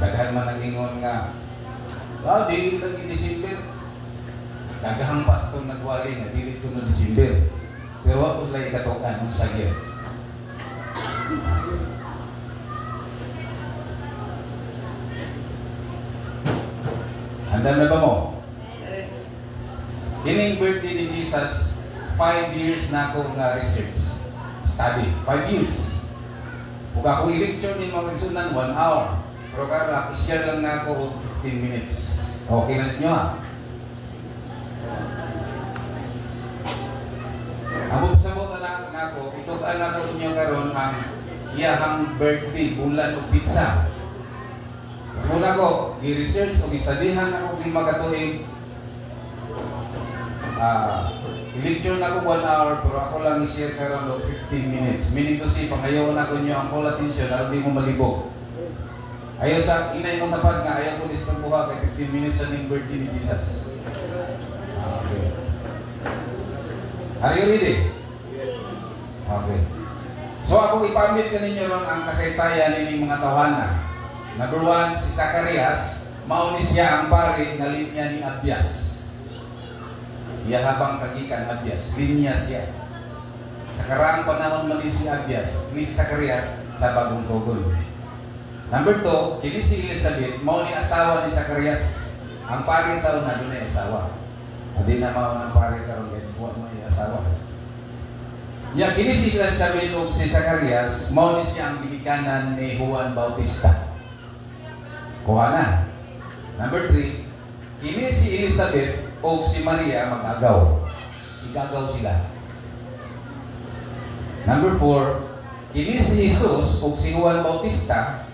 Daghan man nag-ingon nga, "Ah, dili lagi December." Daghang pastor nagwali nga dili to no December. Pero wa ko sila ikatukan unsa gyud. Handam na ba mo? Kining birthday ni Jesus, 5 years na ako nga research. Study. 5 years. Kung ako i-lecture ni mga igsunan, 1 hour. Pero karon, i-share lang na ako og 15 minutes. Okay na ninyo ha? Amot sa mo na nako, itug-an nako ninyo karon ang iyahang birthday, bulan ug petsa. Muna ko, gi-research o gi-studyhan ako 5 ka tuig. Ah, i-lecture na ko 1 hour pero ako lang i-share karon og 15 minutes. Meaning to say, pangayoon ako ninyo ang full attention aron di mo malibog. Ayaw sa inay mo tapad nga ayaw ko disturbuha kay 15 minutes sa ning birthday ni Jesus. Ah, okay. Are you ready? Okay. So ako ipamit kaninyo ron ang kasaysayan nining mga tawhana. Number one, si Zacarias, mao ni siya ang pari nga linya ni Abias. Iya habang kagikan Abias, linya siya. Sa karaang panahon man ni si Abias, ni si Zacarias sa Bagong Tugon. Number two, kini si Elizabeth, mao ni asawa ni Zacarias. Ang pari sa una, dunay asawa. Adi na mao ng pari karon kay wa mo asawa. Nya kini si Elizabeth ug si Zacarias, mao ni siya ang ginikanan ni Juan Bautista. Kuha na. Number three, kini si Elizabeth o si Maria mag-agaw. Igagaw sila. Number four, kini si Jesus o si Juan Bautista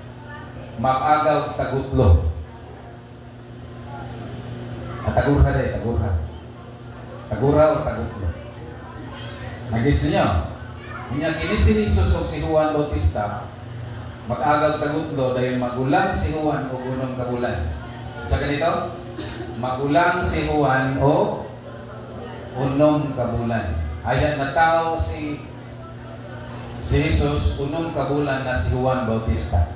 mag-agaw tagutlo. Ah, tagurha rin, tagurha. Tagura o tagutlo. Nagis niyo? Unya kini si Jesus o si Juan Bautista mag-agaw tagutlo dahil magulang si Juan og 6 ka bulan. Sa ganito, magulang si Juan o 6 ka bulan. Ayan na tao si si Jesus, 6 ka bulan na si Juan Bautista.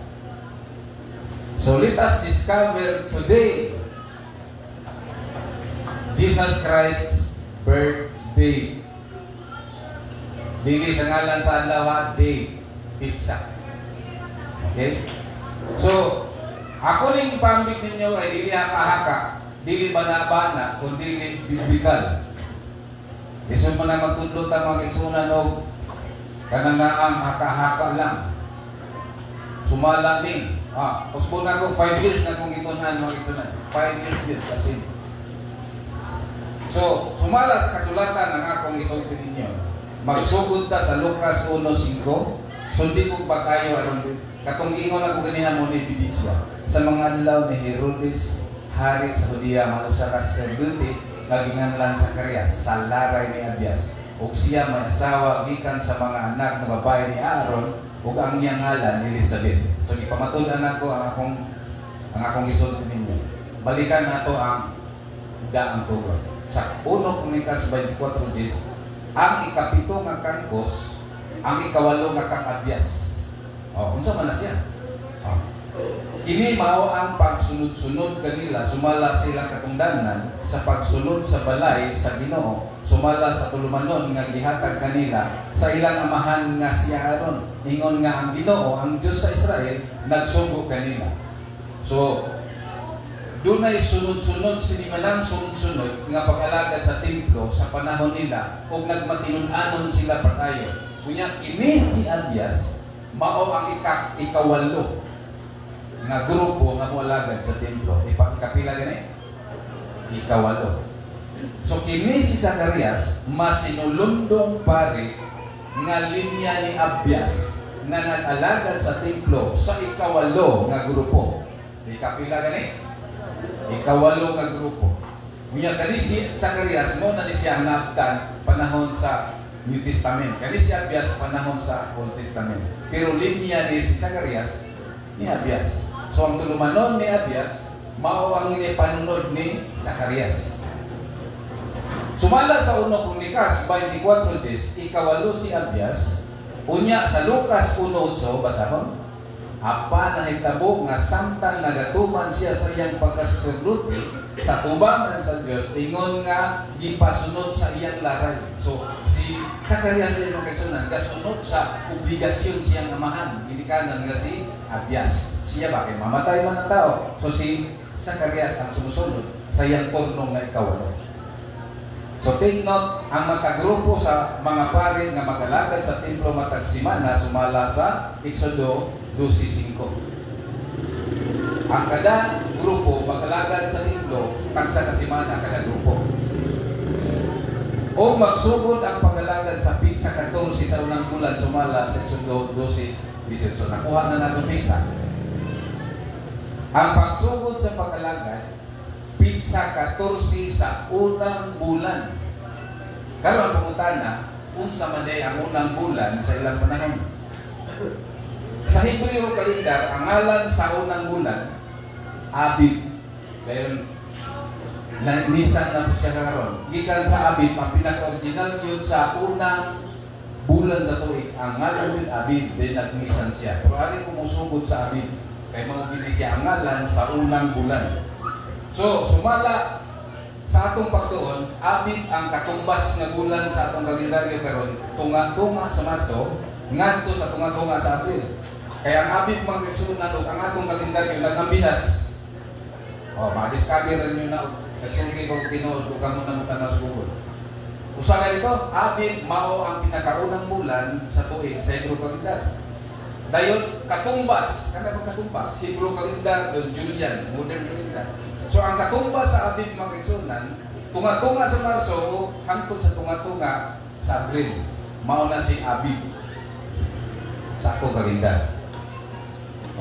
So let us discover today Jesus Christ's birthday. Dili sa ngalan sa adlaw ha, day, petsa. Okay? So, ako ning pambit ninyo ay dili haka-haka, dili bana-bana, kundi biblical. Isod mo na magtudlo ta mga igsunan og kanang naang haka-haka lang. Sumala ni. Ah, usbon ako 5 years na kong gitun-an, mga igsunan. 5 years yun kasi. So, sumala sa kasulatan ang akong isulti ninyo. Magsugod ta sa Lucas 1:5. Sundi kong pagkayo aron katong ingon ako ganiha mo ni ebidensya sa mga adlaw ni Herodes, hari sa Judea, mga usa ka saserdote nga ginganlan Zacarias sa laray ni Abias, ug siya may asawa gikan sa mga anak nga babae ni Aaron ug ang iyang ngalan Elizabeth. So gipamatud-an nako ang akong gisulti ninyo. Balikan nato ang daang tugon. Sa 1 Kronikas 24:10, ang ikapito nga kangkos, ang ikawalo nga kang Abias. Oh, unsa man na siya? Oh. Kini mao ang pagsunod-sunod kanila sumala silang katungdanan sa pagsulod sa balay sa Ginoo, sumala sa tulumanon nga gihatag kanila sa ilang amahan nga si Aaron, ingon nga ang Ginoo, ang Dios sa Israel, nagsugo kanila. So dunay sunod-sunod, sinimanang sunod-sunod nga pag-alagad sa templo sa panahon nila ug nagmatinud-anon sila pag-ayo. Unya kini si Abias mao ang ikawalo nga grupo nga moalagad sa templo. Ikapila gani? Ikawalo. So kini si Zacarias masinulundong pari nga linya ni Abias nga nag-alagad sa templo sa ikawalo nga grupo. Ikapila gani? Ikawalo nga grupo. Unya kani si Zacarias mo na ni siya ang naabtan panahon sa New Testament. Kani si Abias panahon sa Old Testament. Pero linya ni si Zacarias ni Abias. So ang tulumanon ni Abias mao ang panunod ni Zacarias. Sumala sa 1 Kronikas 24:10, ikawalo si Abias. Unya sa Lucas 1:8, basahon. Apan nahitabo nga samtang nagatuman siya sa iyang pagkasaserdote sa tubangan sa Dios, ingon nga gipasunod sa iyang laray. So si Zacarias din, mga kaigsuonan, gasunod sa obligasyon siyang amahan, ginikanan nga si Abias. Siya ba kay mamatay man ang tao. So si Zacarias ang sumusunod sa iyang turno nga ikawalo. So take note, ang matag grupo sa mga pari nga magalagad sa templo matag simana sumala sa Exodo 12:5. Ang kada grupo magalagad sa templo tagsa ka semana kada grupo. O magsugod ang pag-alagad sa petsa 14 sa unang bulan sumala sa Exodo 12:18. Nakuha na natin petsa. Ang pagsugod sa pag-alagad, petsa 14 sa unang bulan. Karon, pangutana, unsa man diay ang unang bulan sa ilang panahon? Sa Hebreo calendar, ang ngalan sa unang bulan, Abib. Dayon na Nisan na po siya karon. Gikan sa Abib, ang pinaka-original yun sa unang bulan sa tuig, ang ngalan yun Abib, then nag-Nisan siya. Pero ari ko musugod sa Abib, kay mga gini siya ang ngalan sa unang bulan. So, sumala sa atong pagtuon, Abib ang katumbas nga bulan sa atong kalendaryo karon, tunga-tunga sa Marso, ngadto sa tunga-tunga sa Abril. Kaya ang Abib, mga kaigsuonan, ug ang atong kalendaryo nagambihas. Oh, ma-discover ninyo na kasulti ko tinuod ug kamo na mo sa Google. Usa ka nito, Abib mao ang pinakaunang bulan sa tuig sa Hebrew calendar. Dayon katumbas, kana ba katumbas? Hebrew calendar, don Julian, modern calendar. So ang katumbas sa Abib, mga kaigsuonan, tunga-tunga sa Marso hangtod sa tunga-tunga sa Abril. Mao na si Abib sa atong kalendar.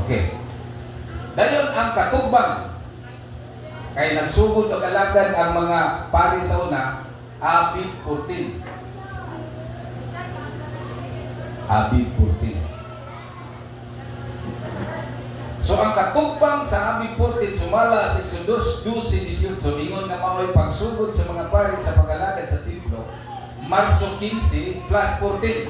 Okay. Dayon ang katubang kay nagsugod og alagad ang mga pari sa una, Abib 14. Abib 14. So ang katugpang sa Abib 14 sumala sa Exodus 12:18, ingon nga mao'y pagsugod sa mga pari sa pag-alagad sa templo, Marso 15 plus 14.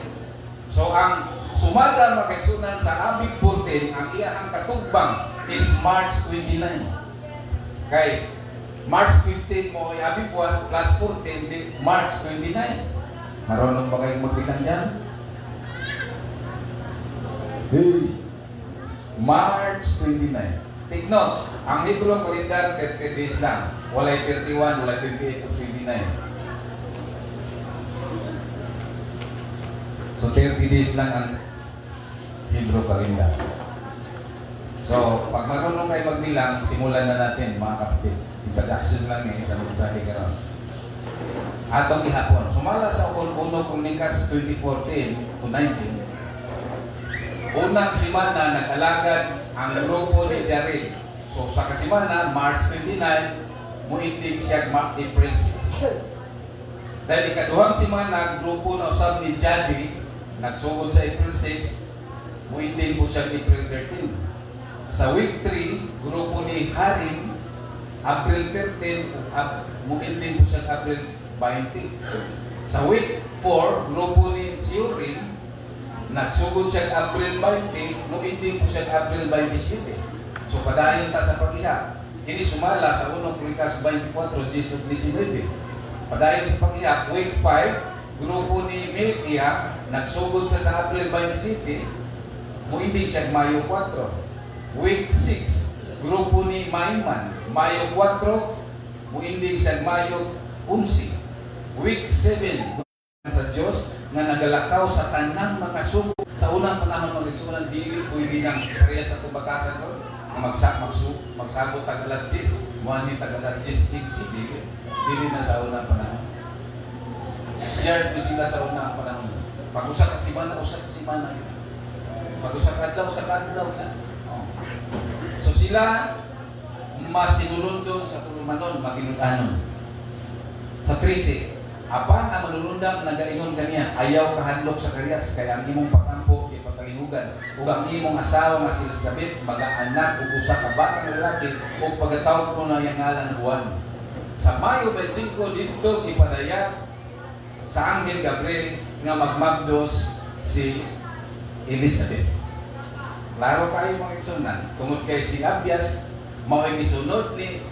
So ang sumada, mga kaigsuonan, sa Abib 14, ang iyahang katugbang is March 29. Kay March 15 mo ay Abib 1 plus 14 di March 29. Marunong ba kayong magbilang dyan? Hey! March 29. Take note, ang Hebrew calendar 30 days lang. Walay 31, walay 28 o 29. So 30 days lang ang Hebrew calendar. So, pag marunong kayo magbilang, simulan na natin, mga kapatid. Introduction lang eh, sa mensahe karon. Atong gihapon, sumala sa Uno Kronikas 20:14 to 19, unang simana nag-alagad ang grupo ni Jared. So sa kasimana, March 29, muindig siya April 6. Dahil ikaduhang simana, grupo na usab ni Jadi, nagsugod sa April 6, muindig po siya April 13. Sa week 3, grupo ni Harim, April 13, ug muindig po siya April 20. Sa week 4, grupo ni Siurim, nagsugod siya April 20, muindig po siya April 27. So padayon ta sa pag-ihap. Kini sumala sa 1 Kronikas 24, 19. Padayon sa pag-ihap, week 5, grupo ni Milkia, nagsugod siya sa April 27, muindig siya Mayo 4. Week 6, grupo ni Maiman, Mayo 4, muindig siya Mayo 11. Week 7, sa Diyos nga nagalakaw sa tanang makasubo sa unang panahon, mga kaigsuonan, dili pwede nang pareha sa tubakasan ron nga magsabot tag alas 10, muanhi tag alas 10:15. Dili dili na sa unang panahon. Share ko sila sa unang panahon. Pag usa ka simana, usa ka simana yun. Pag usa ka adlaw, usa ka adlaw na. Oh. So sila masinulundon sa tulumanon, matinud-anon. Sa 13, apan ang manulundang nagaingon kaniya, "Ayaw kahadlok, Zacarias, kay ang imong pagampo ipatalihugan ug ang imong asawa nga si Elizabeth magaanak og usa ka batang lalaki ug pagatawag mo na iyang ngalan Juan." Sa Mayo 25 didto gipadayag sa Anghel Gabriel nga magmabdos si Elizabeth. Klaro kayo, mga igsuonan, tungod kay si Abias mao gisunod ni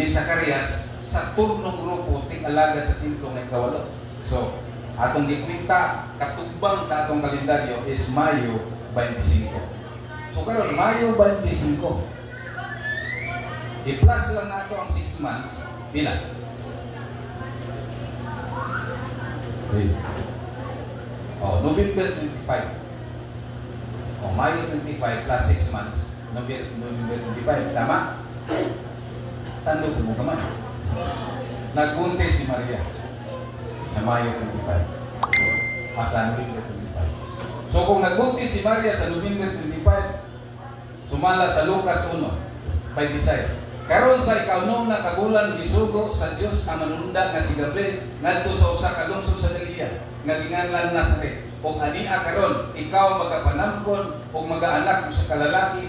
Zacarias sa turnong grupo ting-alagad sa templo nga ikawalo. So, atong gikwenta, katugmang sa atong kalendaryo is Mayo 25. So karon, Mayo 25. I-plus lang nato ang 6 months, pila? Okay. Oh, November 25. Oh, Mayo 25 plus 6 months, November 25. Tama? Tandog mo kamay. Nagbuntis si Maria sa Mayo 25. Ah, sa November 25. So kung nagbuntis si Maria sa November 25, sumala sa Lucas 1, 26. Karon sa ikaunom na kabulan, gisugo sa Dios ang manununda nga si Gabriel ngadto sa usa ka lungsod sa Galilea nga ginganlan Nazaret. Ug ania karon ikaw magapanampon ug magaanak usa ka lalaki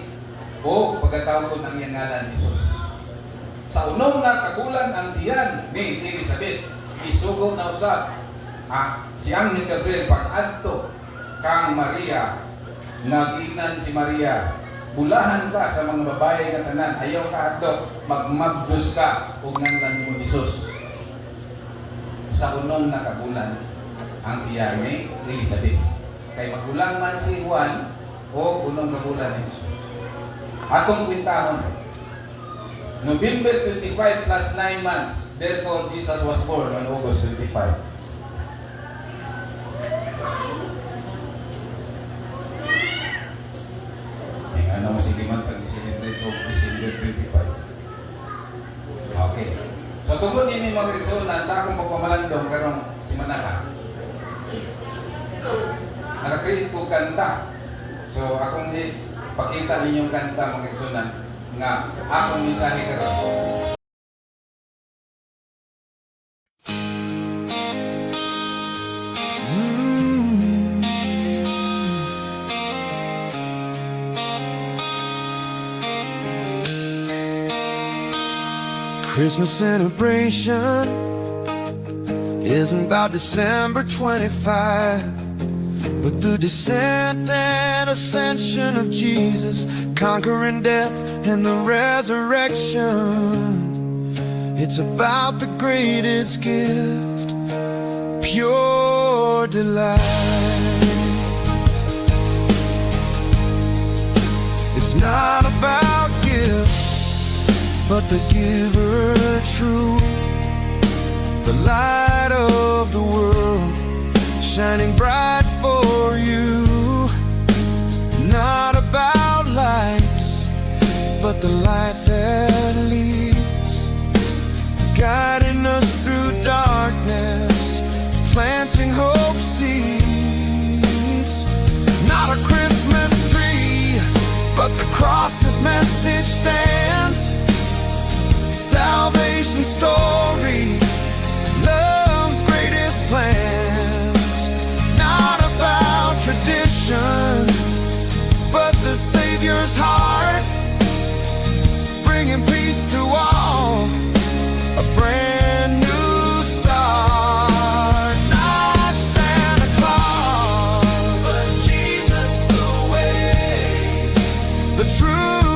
o pagatawgon ang iyang ngalan Jesus. Sa unom na kabulan, ang tiyan ni Elizabeth, gisugo na usab si Anghel Gabriel pag-adto kang Maria. Nag-ingnan si Maria, "Bulahan ka sa mga babae nga tanan, ayaw ka hadlok, magmabdos ka ug nganlan mo Jesus." Sa unom na kabulan ang tiyan ni Elizabeth. Kay magulang man si Juan o unom kabulan ni Jesus. Atong kwintahon, November 25 plus 9 months. Therefore, Jesus was born on August 25. Eh, ano mo, sige man, pag-celebrate og December 25. Okay. So, tungod nini, mga igsuonan, sa akong pagpamalandong karong simanaha, naka-create ko kanta. So, akong ipakita ninyong kanta, mga igsuonan, nga akong mensahe karon. Christmas celebration isn't about December 25, but the descent and ascension of Jesus, conquering death and the resurrection. It's about the greatest gift, pure delight. It's not about gifts, but the giver true, the light of the world, shining bright for you. Not about lights, but the light that leads, guiding us through darkness, planting hope seeds. Not a Christmas tree, but the cross's message stands. Salvation story, love's greatest plans. Not about tradition, but the Savior's heart, bringing peace to all. A brand new start. Not Santa Claus, but Jesus the way, the truth.